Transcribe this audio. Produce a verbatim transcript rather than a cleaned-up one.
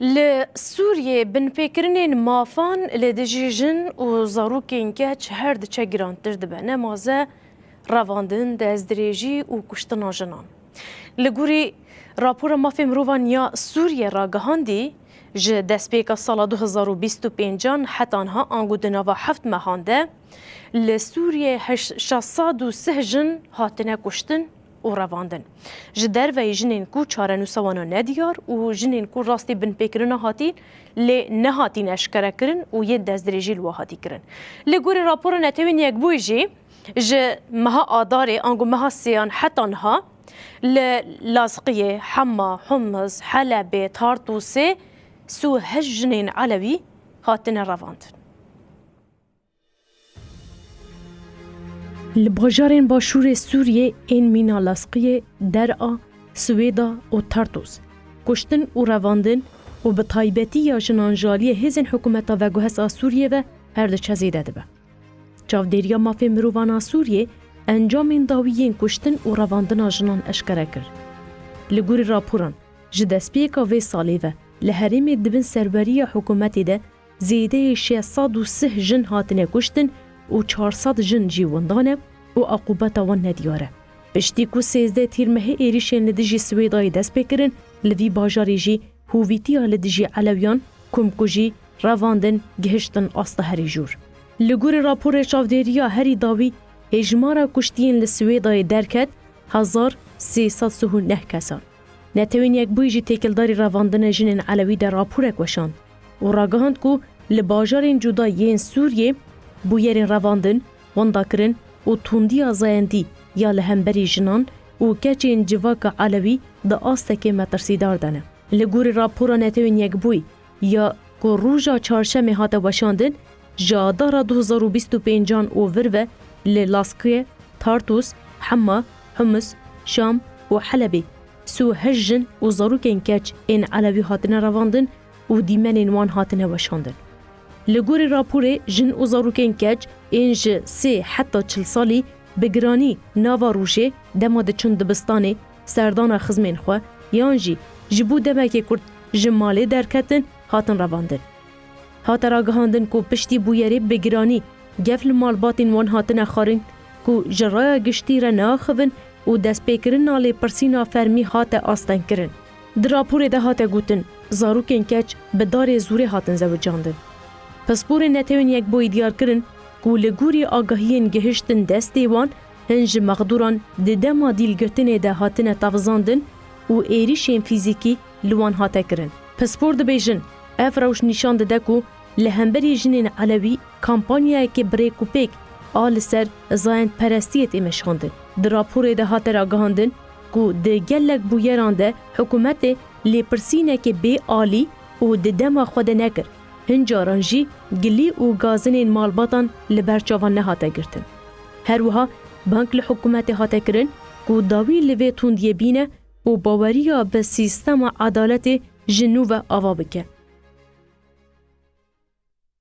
Li Sûriyê binpêkirinên mafan li dijî jin û zarokên keç her diçe girantir dibe. Nemaze revandin, destdirêjî û kuştina jinan. Li gorî rapora mafê mirovan ya Sûriyê ragihandî, ji destpêka sala du hezar û bîst û pêncan heta niha, ango di nava heft mehan de, li Sûriyê heş-, şeş sed û sih jin hatine kuştin û revandin. Ji derveyî jinên ku çarenûsa wan a nediyar û jinên ku rastî binpêkirina hatî lê nehatîn eşkerekirin û yên destdirêjî li wa hatî kirin. Li gorî rapora Netewên Yekbûyî jî, ji meha Adarê ango meha sêyan heta niha li Lazqiyê, Hema, Humiz, Helebê, Tartûsê sî û heşt jinên Elewî hatine revandin. Li bajarên başûrê Sûriyê ên mîna Lazqiyê, Der'a, Swêda û Tartûs, kuştin û revandin û bi taybetî ya jinan ji aliyê hêzên hikûmeta veguhest a Sûriyê ve her diçe zêde dibe. Çavdêriya Mafê Mirovan a Sûriyê encamên dawî yên kuştin û revandina jinan eşkere kir. Li gorî raporan, ji destpêka vê salê ve li herêmê di bin serweriya hikûmetê de zêdeyê şeş sed û sih jin hatine kuştin û çar sed jin jî winda ne û eqûbeta wan nediyar e. Piştî ku sêzdeh Tîrmehê êrîşên li dijî Swêdayê dest pê kirin, li vî bajarê jî hovîtiya li dijî Elewiyan, komkujî, revandin gihiştin asta herî jûr. Li gorî raporê çavdêriya herî dawî, hêjmara kuştiyên li Swêdayê derket hezar sê sed sih û neh kesan. Netewên Yekbûyî jî têkildarî revandina jinên Elewî de raporek weşand û ragihand ku li bajarên cuda yên Sûriyê bûyerên revandin, windakirin û tundiya zayendî ya li hemberî jinan û keçên civaka Elewî di astekê metirsîdar de ne. Li gorî rapora Netewên Yekbûyî ya ku roja çarşemê hate weşandin, ji adara du hezar û bîst û pêncan û vir ve li Laskiye, Tartûs, Hema, Humus, Şam û Helebê sî û heşt jin û zarokên keç ên Elewî hatine revandin û dîmenên wan hatine weşandin. Li gorî raporê, jin û zarokên keç ên ji sê heta çil salî bi giranî nava rojê dema diçin dibistanê, serdana xizmên xwe, yan jî ji bo demekê kurt ji malê derketin, hatin revandin. Hate ragihandin ku piştî bûyerê bi giranî gef li malbatên wan hatine xwarin ku ji raya giştî re neaxivin û destpêkirina lêpirsîna fermî hate astengkirin. Di raporê de hate gotin, zarokên keç bi darê zorê hatin zewicandin. Pisporên Netewên Yekbûyî diyar kirin ku li gorî agahiyên gihiştin destê wan, hin ji mexdûran di dema dîlgirtinê de hatine tevizandin û êrîşên fîzîkî li wan hate kirin. Pispor dibêjin, ev rewş nîşan dide ku li hemberî jinên Elewî kampanyayeke bi rêk û pêk a li ser zayendperestiyê tê meşandin. Di raporê de hate ragihandin ku di gelek bûyeran de hikûmetê lêpirsîneke bê alî û di dema xwe de nekir. Hin caran jî gilî û gazinên malbatan li ber çavan nehate girtin. Her wiha bang li hikûmetê hate kirin ku dawî li vê tundiyê bîne û baweriya bi sîstema edaletê ji nû ve ava bike.